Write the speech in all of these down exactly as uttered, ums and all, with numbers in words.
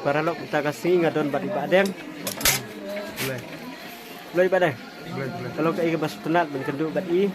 Paralok mynta ka sngi nga don bad i Bah Deng. Blei. Blei Bah Deng. Blei, blei. Ka long kaei kaba sngewtynnat ban kynduh bad i.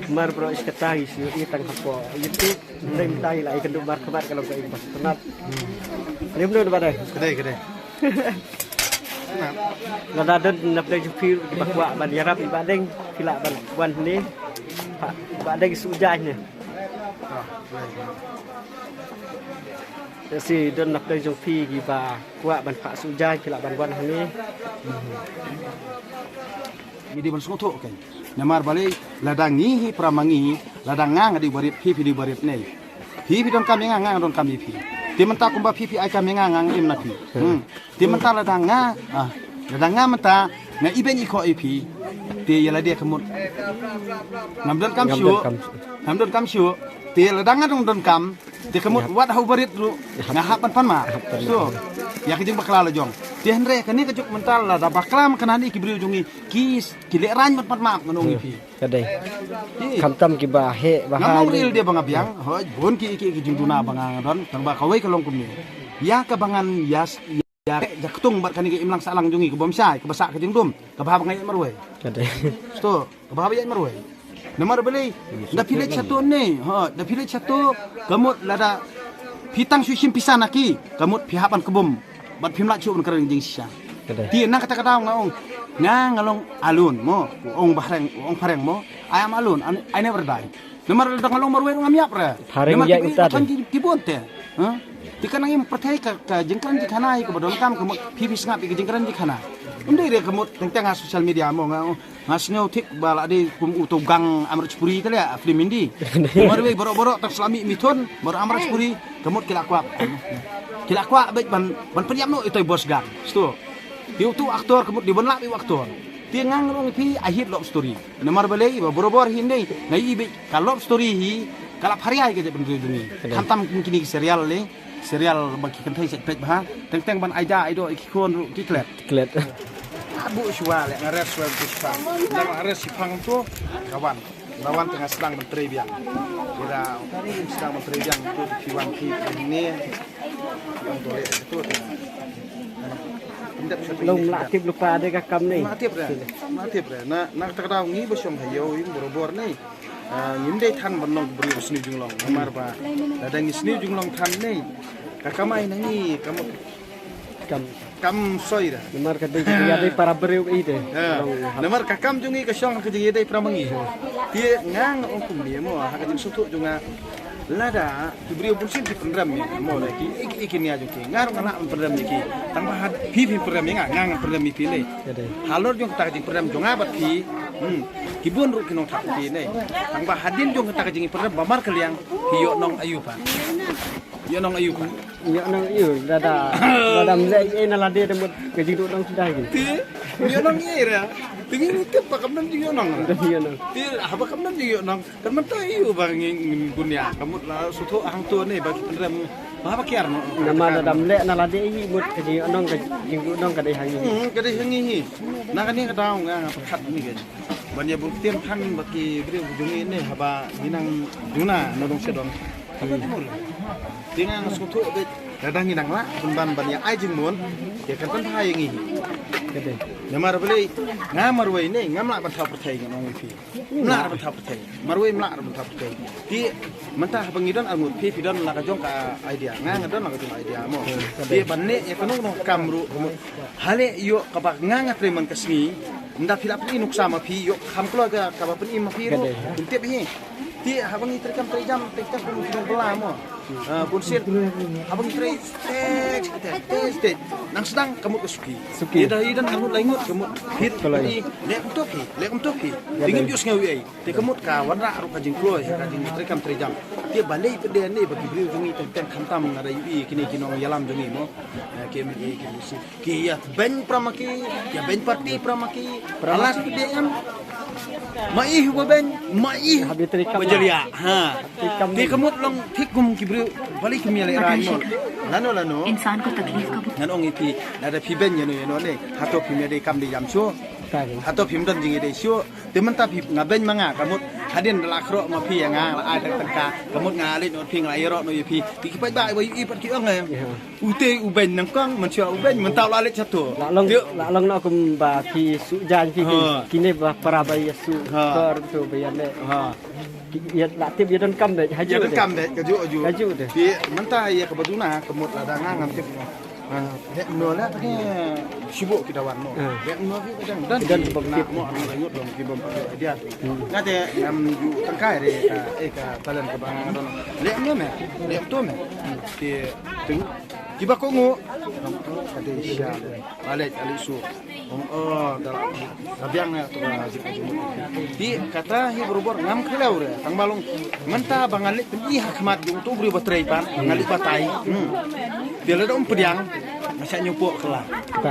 Namar baroh shi katta ngi shu ïohi tang hapoh YouTube. Hynrei mynta ngi la ïakynduh markhmat, ka long kaei kaba sngewtynnat. Lem don Bah Deng. Ka dei, ka dei. Lada don na pdeng jong phi kiba kwah ban ïarap i Bah Deng, phi lah ban wan hangne. Phah i Bah Deng shu jaiñ ne. Ah, blei. Lehse don na pdeng jong phi kiba kwah ban phah shu jaiñ, phi lah ban wan hangne. Ngi dei ban sngewthuh kein. Namar balei, lada ngi hi para ma ngi, lada nga nga dei barit, phi phi dei barit ne. Phi phi donkam ïa nga, nga nga donkam ïa phi. Te mynta kumba phi phi ai kam ïa nga, nga nga im na phi. Hmm. Te mynta lada nga, ah, lada nga mynta nga ibeiñ ikhoh ïa phi. Te ïa lade ka mut ngam donkam shuh. Ngam donkam shuh. Te lada nga dang donkam, te ka mut wat ha u barit ruh nga hap ban pan map. So ïa ka jingbakla la jong. Te hynrei kane ka juk mynta lada bakla ma kane ki briew jong ngi ki, ki lehraiñ ban pan map, ngan ong ïa phi. Ka dei. Khamtam kiba heh ba ha. Ngam ong ril de ba nga biang. Hooid, bun ki ki ki jingduna ba nga don, tang ba kawei ka long kumne. Ïa kaba ngan ïa, ïa, ïa ktung bad kane ka imlang sahlang jong ngi, kaba ym shai, kaba sah ka jingdum, kaba hap ba nga ïaid marwei. Ka dei. Sto, kaba hap ba ïaid marwei. Namar balei, da phi leit shato ne, ha, da phi leit shato, ka mut lada phi tang shu shim pisa na ki, ka mut phi hap ban kbum. Bad phim lah shuh ban kren jingshisha. Ka dei. Te na kata ka daw nga ong, nga nga long alone mo, u ong ba phareng, u ong phareng mo, I am alone, I, I never die. Namar lada nga long marwei ruh ngam ïap re. Phareng. Namar ïa ki uta de. Ki, ki bun te. Ha? Te ka nang im pyrthei ka, ka jingkren jingkhana ïa kaba donkam ka mut phi phi sngap ïa ka jingkren jingkhana. Ym dei re ka mut teng teng ha social media mo nga, nga sngew thik ba la dei kum uto u gang Amrish Puri te leh, film Hindi. Marwei baroh baroh tang sla mih mithun, baroh Amrish Puri, ka mut ki la kwah. Ki la kwah beit ban, ban pynïap noh ito i boss gang. Sto. Te uto u actor ka mut dei ban lap ïa u actor. Te nga nga ong ïa phi, I hate love story. Namar balei, ba barabor hi ne, nga ïohi beit ka love story hi, ka la phareng ïa ka jaitbynriew jong ngi. Khamtam kum kine ki serial ne, serial ba ki kynthei shet peit bha, teng teng ban ai ja ai doh ïa ki khun ruh ki klet. Klet. Nga buh shuwa leh, nga res shuwa buh shuwa. Nga res shiphang to, ka wan. Nga wan te nga sdang ban trei biang. Kira sdang ban trei biang to, ki wan ki ne. Wan to leh to. Long la tip lypa de ka kam ne. La tip re. La tip re. Na, na kata ka daw ngi ba shong ha ïew ïing barabor ne. Ah, ngim dei than ban long ki briew sniew jinglong. Namar ba lada ngi sniew jinglong than ne, ka kamai na ngi kam, kam, kam soi da. Namar ka dei, ka dei para briew i de. Ha. Namar ka kam jong ngi ka shong ha ka jingïadei para ma ngi. Te nga nga ong kumne mo, ha ka jingsngewthuh jong nga, lada ki briew bunsien ki pynrem ïa nga mo, lada ki, ki, ki nia jong ki, nga ruh nga lah ban pynrem ïa ki. Tang ba ha phi phi pynrem ïa nga, nga ngan pynrem ïa phi lei. Halor jong kata ka jingpynrem jong nga bad phi, hmm, ki bun ruh ki nongthap ïa phi ne. Tang ba hadien jong kata ka jingpynrem ba markylliang, phi ïoh nong aïu pat? Ïoh nong aïu pat? Ïoh nong aïu, lada, lada ym leh ei na lade te mut ka jingduh nong suda hi. Te ïoh nong ei re. Te ngi tip ba kam don jingïoh nong re. Ïoh nong. Te haba kam don jingïoh nong, kan mynta aïu ba ngi, ngin bun ïa, ka mut la sngewthuh hangto ne ba ki pynrem ba, ba kiar noh. Namar lada ym leh na lade hi mut ka jingïoh nong, ka jingduh nong ka dei ha ngi. Hmm, ka dei ha ngi hi. Na kane ka daw nga nga pyrkhat ni ka ban ïa bun ktien than bad ki briew jong ngi ne, haba ngi nang duna na dong sha dong. Haba jingmut. Te nga nga sngewthuh beit lada ngi nang lah pynban ban ïa ai jingmut, te kan pynbha ïa ngi hi. Namar balei, nga marwei ne ngam lah ban thaw pyrthei, ngan ong ïa phi. Ym lah ban thaw pyrthei. Marwei ym lah ban thaw pyrthei. Te mynta haba ngi don arngut, phi phi don la ka jong ka idea, nga nga don la ka jong ka idea mo. Te ban leh ïa kano kano ka kam ruh, ha leh ïoh kaba nga nga trei man ka sngi. Ynda phi la pyni nuksa ma phi, ïoh kham kloi ka, kaba pyni ma phi ruh. Phin tip hi. Te haba ngi trei kam trei jam, trei kam kum ki nongbylla mo. Ah, bunsien haba ngi trei stage, stage, stage, stage, nang sdang ka mut ka suki. Suki. Ïa da, ïa da arngut lai ngut ka mut. Phi ruh, leh kumto phi, leh kumto phi. Te ngim ju sngew ei. Te ka mut ka wanrah ruh ka jingkloi, ka jingtrei kam trei jam. Te balei phi dei ne ba ki briew jong ngi teng teng khamtam nga da ïohi kine ki nongïalam jong ngi mo. Eh, ki M L A, ki M C, ki ïa beiñ para ma ki, ïa beiñ party para ma ki. Alas phi dei em. Ma i hu ba beiñ, ma i hu ba jalia. Ha. Te ka mut long thik kum ki briew, balei kim ïalehrain mo. Lano lano. इंसान को तकलीफ कब Ngan ong ïa phi, lada phi beiñ ïano ïano ne, hato phim ïadei kam dei jam shuh. Hato phim don jingïadei shuh. Te mynta phi, nga beiñ ma nga, ka mut Hadien da la khroh ma phi ïa nga, la ai tang tang ka. Ka mut nga leit noh phi, nga la ïaroh noh ïa phi. Ki ki paidbah ba ïohi pat ki ong eh. Ute u beiñ nangkong, mynshuwa u beiñ, mynta u la leit shato. La long, la long na kum ba ki su jan ki ki. Ha. Kine ba para ba ïa su. Ha. Kor tu ba ïa le. Ha. Ki ïa la tip ïa don kam de. Haju de. Ïa don kam de, ka ju ju. Haju de. Ki mynta ïa ka ba duna, ka mut la da nga ngam tip. Ah, dek no la ke sibuk kita wan no. Ah. Dek no ki kadang dan dan bang na mo ang langut dong ki bang pakai dia. Hmm. Ngate ngam ju tangkai re ka, eh, ka talent ka bang dong. Lek no me, lek to me. Ki ting ki ba ko ngo. Kade sha. Balik ali su. Ong, oh, da, da biang ne tu ka jingmut. Di kata hi berubor ngam khlew re. Tang ba long mynta ba ngan leit pyn-i ha khmat jong tu briew ba trei pan, ngan leit batai. Hmm. Te lada um pdiang, nga shah ñiewpoh kylla.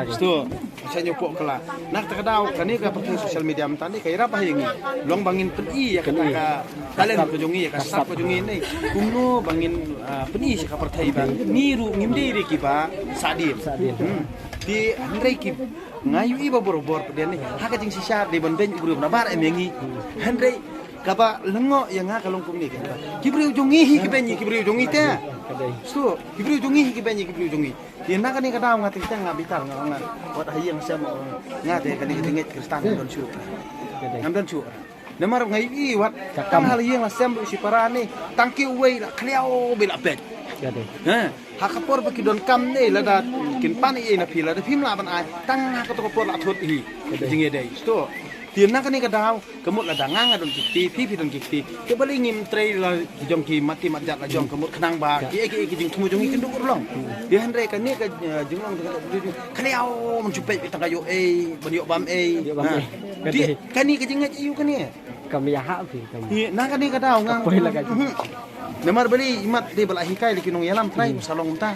Stu, nga shah ñiewpoh kylla. Na kata ka daw kane ka pyrthei social media mynta ne ka ïarap ha ïa ngi. Long ba ngin pyn-i ïa kata ka talent ka jong ngi, ïa ka sap ka jong ngi ne. Kumno ba ngin, ah, pyn-i sha ka pyrthei ba ngi ruh ngim dei re kiba sahdien. Sahdien. Hmm. Te hynrei ki Nga ïohi ba borobor pdeng ne ha ka jingshisha dei ban beiñ u briew na bar em ïa ngi. Hynrei kaba lyngngoh ïa nga ka long kumne ka. Ki briew jong ngi hi ki beiñ ïa ki briew jong ngi te. Stu, ki briew jong ngi hi ki beiñ ïa ki briew jong ngi. Te na kane ka daw nga teng teng nga bitar nga nga. Wat ha ïing sem nga te kane ka jingngeit Khristan ngam don shuh. Ngam don shuh. Namar nga ïohi wat tang ha la ïing la sem ruh shipara ne tang ki uwei la khliaw ba la peit. Ha, ha ka por ba ki don kam ne lada kin pan ei na phi lada phim lah ban ai tang ha kato ka por la thut hi. Ka jingïadei. Sto. Te na kane ka daw ka mut lada nga nga don ki kti phi phi don ki kti. Te balei ngim trei la ki jong ki mat ti mat jat la jong ka mut khnang ba ki ei ki ei ki jingthmu jong ki kin duk urlong. Te hynrei kane ka, eh, jinglong khliaw man shu peit tang ka ïoh ei ban ïoh bam ei. Te kane ka jingngeit ïa u kane. Kam ïahap phi kam. Hi, na kane ka daw nga. Ka poi la ka. Mhm. Namar balei imat dei ba la hikai la ki nongïalam trai ba sa long mynta.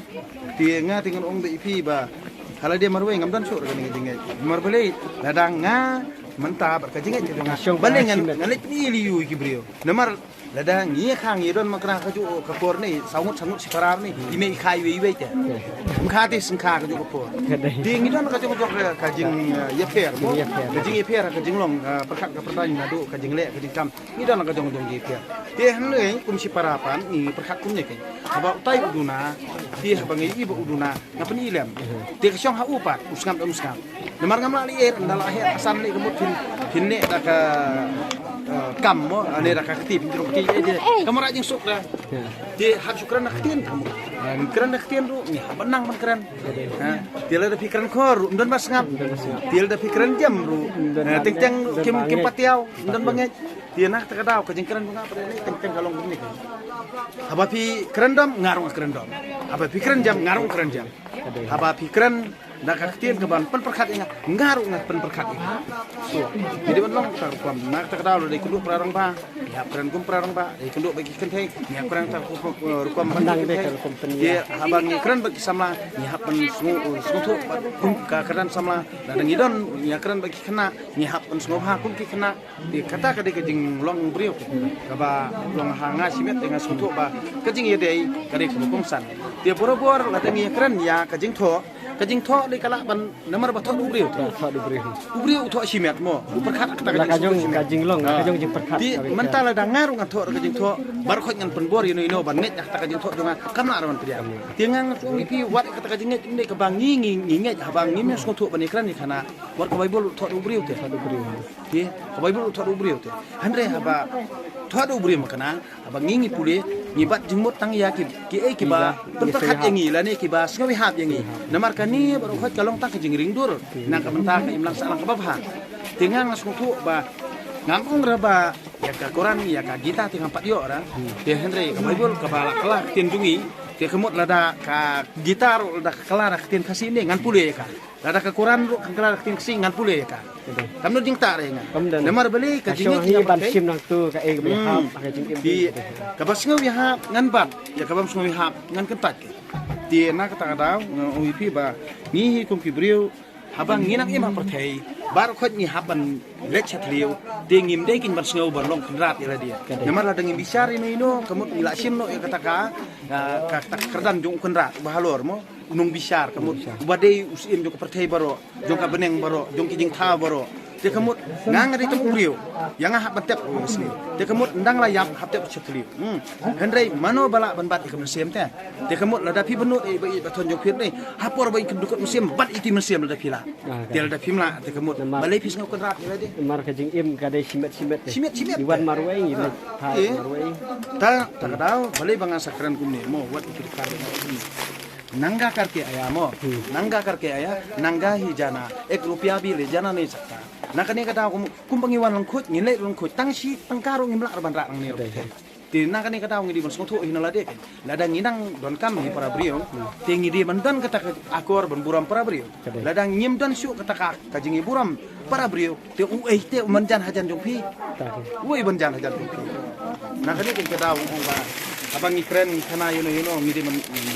Te nga te ngan ong da i phi ba hala dei marwei ngam don shuh ra kane ka jingngeit. Namar balei lada nga mynta bad ka jingngeit ka jong nga. Balei ngan ngan leit pynïoh ïa ki briew. Namar lada ngi ïa khang ïa don ma kra kajuh ka por ne saw ngut saw ngut shipara ne i mei i kha iwei iwei te. Ym kha te sngkha kajuh ka por. Te ngi don kajuh kajuh ka jing, eh, ïapher. Ka jingïapher ka jinglong, eh, pyrkhat ka pyrthei naduh ka jingleh ka jingkam. Ngi don la ka jong jong ki pher. Te hangne kum shipara pat ngi pyrkhat kumne kein. Haba utai u duna, te haba ngi i ba u duna, nga pyni lem. Te ka shong ha u pat, u sngap da um sngap. Namar ngam lah lyer, nda lah her, asan leh ka mut phin, phin leh da ka, eh, kam mo, ne da ka kti, phin jrong kti, eh, te. Ka mut ra jingsuk da. Te hap shu kren da ka ktien, ka mut. Ngi kren da ka ktien ruh, ngi hap ban nang ban kren. Ha, te lada phi kren khor ruh, ym don ba sngap. Te lada phi kren jem ruh. Ha, teng teng kim, kim pat ïaw, ym don ba ngeit. Te na kata ka daw ka jingkren jong nga pat ne teng teng ka long kumne. Haba phi kren dom nga ruh nga kren dom. Haba phi kren jem nga ruh nga kren jem. Haba phi kren da ka ktien kaban pynpyrkhat ïa nga nga ruh nga pynpyrkhat ïa nga. So ngi dei ban long ka rukom na kata ka daw lada ïakynduh para rangbah ngi hap kren kum para rangbah, ïakynduh bad ki kynthei ngi hap kren ka rukom ban kynthei. Haba ngi kren bad ki samla ngi hap ban sngewthuh bad kum ka kyrdan samla. Lada ngi don ngi kren bad ki khynnah ngi hap ban sngewbha kum ki khynnah. Te kata ka dei ka jinglong briew kaba long ha nga shimet te nga sngewthuh ba ka jingïadei ka dei kaba kongsan. Te barabor lada ngi kren ïa ka jingthoh, ka jingthoh dei ka lah ban namar ba thoh da u briew te. Thoh da u briew. U briew u thoh shimet mo. U pyrkhat kata ka jong ka jinglong ka jong jingpyrkhat. Te mynta lada nga ruh nga thoh da ka jingthoh baroh khoit ngan pynbor ïano ïano ban ngeit kata ka jingthoh jong nga kam lah ruh ban pdiang. Te nga nga shu ong ïa phi wat kata ka jingngeit dei kaba ngi ngi ngeit haba ngim sngewthuh ban ïakren ïa kane. Wat ka Baibl thoh da u briew te. Thoh da u briew. Te, ka Baibl u thoh da u briew te. Hynrei haba thoh da u briew ma kane, haba ngi ngi pule, ngi bat jingmut tang ïa ki, ki ei kiba pynpyrkhat ïa ngi lane kiba sngew ïahap ïa ngi. Namar kane baroh khoit ka long tang ka jingring dur. Na ka bynta ka imlang sahlang kaba bha. Te nga nga sngewthuh ba ngam ong ra ba ïa ka Koran ïa ka Gita te ngam pat ïoh ra. Te hynrei ka Baibl kaba la kylla ktien jong ngi. Te ka mut lada ka Gita ruh lada ka kylla ktien Khasi ne ngan pule ïa ka. Lada ka Koran ruh kan kylla ktien Khasi ngan pule ïa ka. Kam don jingtah re nga. Namar balei ka jingngeit ban shim nangtu ka ei kaba ïahap ka jingim. Te kaba sngew ïahap ngan bat ïa kabam sngew ïahap ngan kyntait. Te na kata ka daw nga ong ïa phi ba ngi hi kum ki briew haba ngi nang im ha pyrthei baroh khoit ngi hap ban leit sha thliew. Te ngim dei kein ban sngew ban long kynrad ïa lade. Namar lada ngim bishar ïano ïano ka mut ngi la shim noh ïa kata ka, ka, ka kyrdan jong u kynrad ba halor mo. U nongbishar ka mut uba dei u syiem jong ka pyrthei baroh, jong ka bneng baroh, jong ki jingthaw baroh. Te ka mut nga nga dei tang u briew. Ïa nga hap ban tep u sngi. Te ka mut ndang la ïap hap tep u shaphrang. Hmm. Hynrei mano ba lah ban bat ïa ka mynsiem te. Te ka mut lada phi bynnud ïa ba ïa ba thon jong phi ne. Ha por ba ïa ka dukut mynsiem bat ïa ki mynsiem lada phi lah. Ah, te lada phim lah te ka mut. Namar balei phi sngew kynrad ïa lade. Namar ka jingim ka dei shimet shimet te. Shimet shimet. Iwan marwei ngi. Ah. Leh. Ha, eh. Marwei. Ta ta ka daw balei ba nga sa kren kumne mo wat ïa ki dkhar kumne. Nanga karke aya mo. Hmm. Nanga karke aya, nanga hi jana, ek rupia bhi le jana nahi sakta. Na kane ka daw kum kum ba ngi wan lyngkhuid, ngi leit lyngkhuid, tang shi tyngka ruh ngim lah ban rah nangne. Te na kane ka daw ngi dei ban sngewthuh hi na lade. Lada ngi nang donkam hi para briew, te ngi dei ban don kata ka akor ban burom para briew. Lada ngim don shuh kata ka ka jingburom para briew, te uei te u mynjan hajan jong phi. Uei mynjan hajan jong phi. Na kane ka daw ong ba haba ngi kren ngi khana ïano ïano ngi dei ban